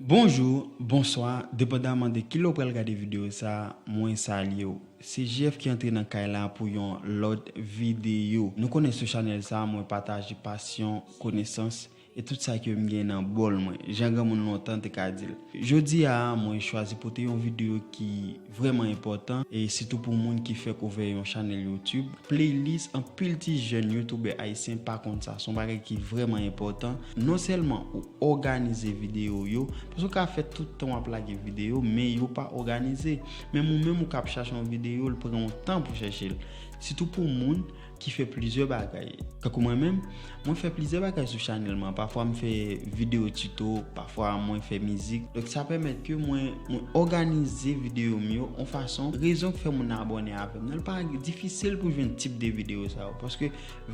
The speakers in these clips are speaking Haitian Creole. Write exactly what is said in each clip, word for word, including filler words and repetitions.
Bonjou, bonswa, depandaman de kilè w pral gade videyo sa, mwen salye w. Se J F ki antre nan kay la pou yon lòt videyo. Nou konnen sou chanèl sa, mwen pataje pasyon, konesans, e tout sa ke m gen nan bòl mwen, jan granmoun lontan te ka di l. Jodi a, mwen chwazi pote yon videyo ki vrèman enpòtan, e sitou pou moun ki fèk ouvè yon chanèl YouTube. Playlist, anpil ti jèn youtubè ayisyen pa konn sa. Se yon bagay ki vrèman enpòtan. Non sèlman ou òganize videyo yo, paske ou ka fè tout tan w ap lage videyo, men yo pa òganize. Menm ou menm ou k ap chache yon videyo, l pran yon tan pou chèche l. Sitou pou moun ki fè plizyè bagay. Kankou mwen menm, mwen fè plizyè bagay sou chanèl mwen. Pafwa m fè videyo tito, pafwa mwen fè mizik. Donk sa pèmèt ke mwen, mwen òganize videyo m yo yon fason. Rezon k fè moun nan abòne avè m nan, li pa difisil pou jwenn tip de videyo sa yo. Paske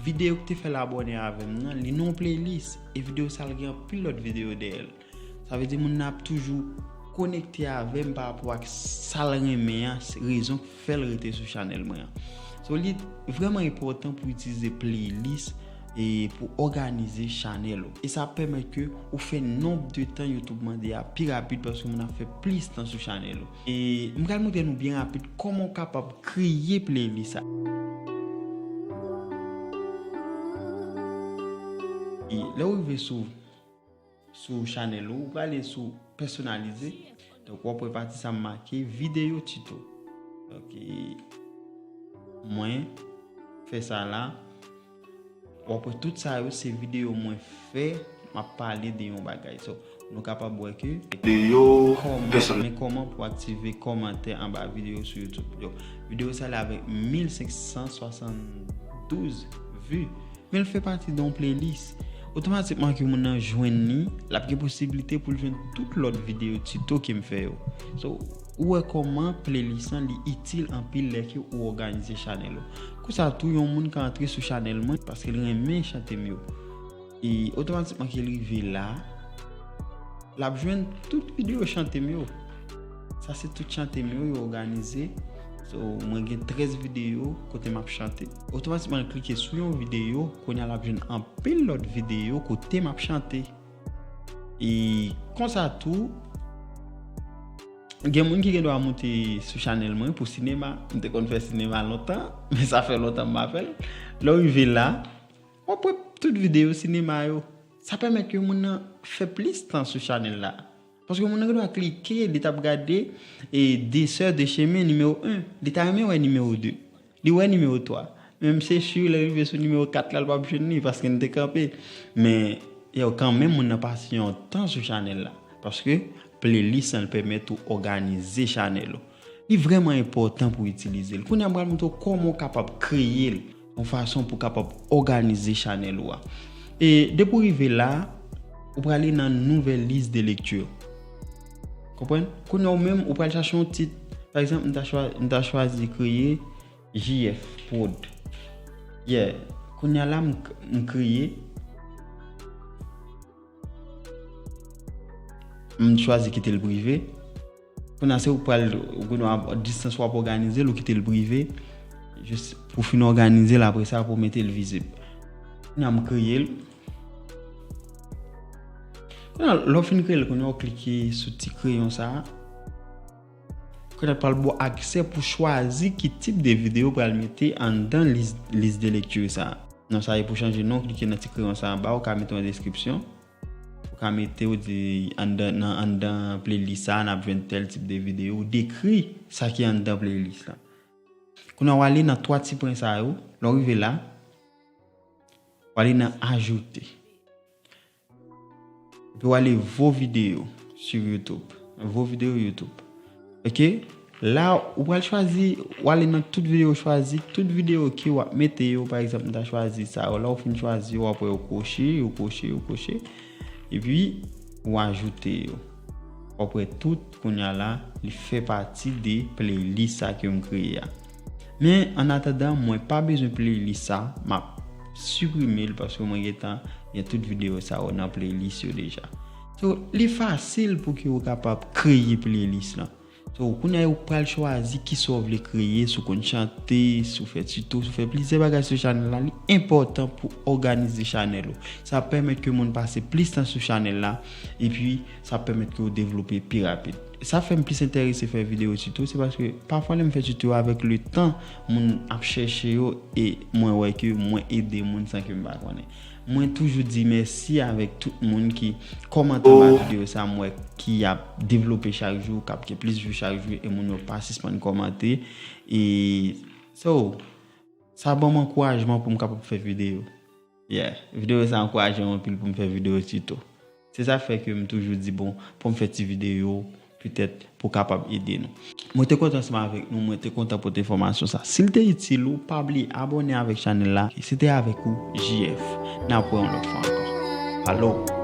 videyo ki te fè l abòne avè m nan, li nan yon playlist. E videyo sa l gen anpil lòt videyo dèyè l. Sa vle di moun nan ap toujou konekte avè m pa rapò ak sa l renmen an, se rezon k fè l rete sou chanèl mwen an. So, li vrèman enpòtan pou itilize playlist e pou òganize chanèl ou. E sa ap pèmèt ke ou fè nonb de tan YouTube mande a pi rapid paske moun ap fè plis tan sou chanèl ou. E m pral montre nou byen rapid kòman w kapab kreye playlist sa. E lè w rive sou sou chanèl ou, ou prale sou pèsonalize. Donk, w ap wè pati sa m make videyo tito. Donk, e, mwen fè sa la. W ap wè tout sa yo, se videyo mwen fè, m ap pale de yon bagay. So, nou kapab wè ke videyo kòman, men kòman pou aktive kòmantè anba videyo sou YouTube. Donk, videyo sa la avèk mil senk san swasanndouz vi. Men l fè pati de yon playlist. Otomatikman ke moun nan jwenn li, l ap gen posiblite pou l jwenn tout lòt videyo tito ke m fè yo. So, ou wè kòman playlist lan li itil anpil lè ke ou òganize chanèl ou. Konsa tou, yon moun ka antre sou chanèl mwen paske l renmen chante m yo. E otomatikman ke l rive la, l ap jwenn tout videyo chante m yo. Sa se tout chante m yo, yo òganize. So, mwen gen trèz videyo kote m ap chante. Otomatikman, l klike sou yon videyo, kounye a l ap jwenn anpil lòt videyo kote m ap chante. E konsa tou, gen moun ki gen dwa moute sou chanèl mwen pou sinema. M te konn fè sinema lontan, men sa fè lontan m pa fè l. Lè w rive la, w ap wè tout videyo sinema yo. Sa pèmèt ke moun nan fè plis tan sou chanèl la. Paske moun nan gen dwa klike, li t ap gade, e, Deux sœurs, deux chemins nimewo en. Li ta renmen wè nimewo de. Li wè nimewo twa. Men m se si lè rive sou nimewo kat la, l p ap jwenn li paske n te kanpe. Men, yo, kanmenm, moun nan pase yon tan sou chanèl la. Paske playlist lan pèmèt ou òganize chanèl ou. Li vrèman enpòtan pou w itilize l. Kounye a, m pral montre w kòman w kapab kreye l yon fason pou w kapab òganize chanèl ou a. E depi w rive la, ou prale nan nouvèl lis de lekti. Konprann? Kounye a, ou menm, ou pral chache yon tit. Pa egzanp, m ta chwa-, m ta chwazi kreye J F Prod. Yeah. Kounye a la, m, m kreye. M chwazi kite l prive. Kounye a se ou pral, ou gen dwa distans w ap òganize l, ou kite l prive. Jis pou fin òganize l, apre sa pou mete l vizib. Kounye a m kreye l. Kounye a, lè w fin kreye l, kounye a w klike sou ti kreyon sa a. Kounye a l pral ba w aksè pou chwazi ki tip de videyo w pral mete anndan lis, lis de lekti sa a. Non, sa e pou chanje non, klike nan ti kreyon sa anba, ou ka mete yon deskripsyon. Ou ka mete, ou di, anndan, nan anndan playlist sa a, n ap jwenn tèl tip de videyo. Ou dekri sa ki anndan playlist la. Kounye a, w ale nan twa ti pwen sa yo. Lè w rive la, w ale nan ajoute. Epi w ale vos vidéos sur YouTube. Vos vidéos YouTube. Ok? La, ou pral chwazi, w ale nan tout videyo chwazi, tout videyo ke w ap mete yo, pa egzanp, m ta chwazi sa yo. Lè w fin chwazi yo, w ap wè yo koche, yo koche, yo koche. Epi, ou ajoute yo. W ap wè tout, kounye a la, li fè pati de playlist sa ke m kreye a. Men, annatandan, mwen pa bezwen playlist sa, m ap siprime l paske mwen gentan gen tout videyo sa yo nan playlist yo deja. So, li fasil pou ke w kapab kreye playlist lan. So, kounye a ou pral chwazi kisa w vle kreye, si w konn chante, si w fè tuto, si w fè plizyè bagay sou chanèl la, li enpòtan pou òganize chanèl ou. Sa ap pèmèt ke moun pase plis tan sou chanèl la, epi sa ap pèmèt ke w devlope pi rapid. Sa fè m plis enterese fè videyo tuto, se paske pafwa lè m fè tuto avèk le tan, moun ap chèche yo e mwen wè ke mwen ede moun san ke m pa konnen. Mwen toujou di mèsi avèk tout moun ki kòmante anba videyo sa, m wè ki ap devlope chak jou, k ap gen plis view chak jou e moun yo pa sispann kòmante. E so, sa ban m ankourajman pou m kapab fè videyo. Yeah, videyo sa ankouraje m anpil pou m fè videyo tuto. Se sa fè ke m toujou di, bon, pou m fè ti videyo, petèt pou kapab ede nou. Mwen te kontan ansanm avèk nou, mwen te kontan pote enfòmasyon sa. Si l te itil ou, pa bliye abòne avèk chanèl la. Se te avèk ou, J F. N ap wè yon lòt fwa ankò. Alo!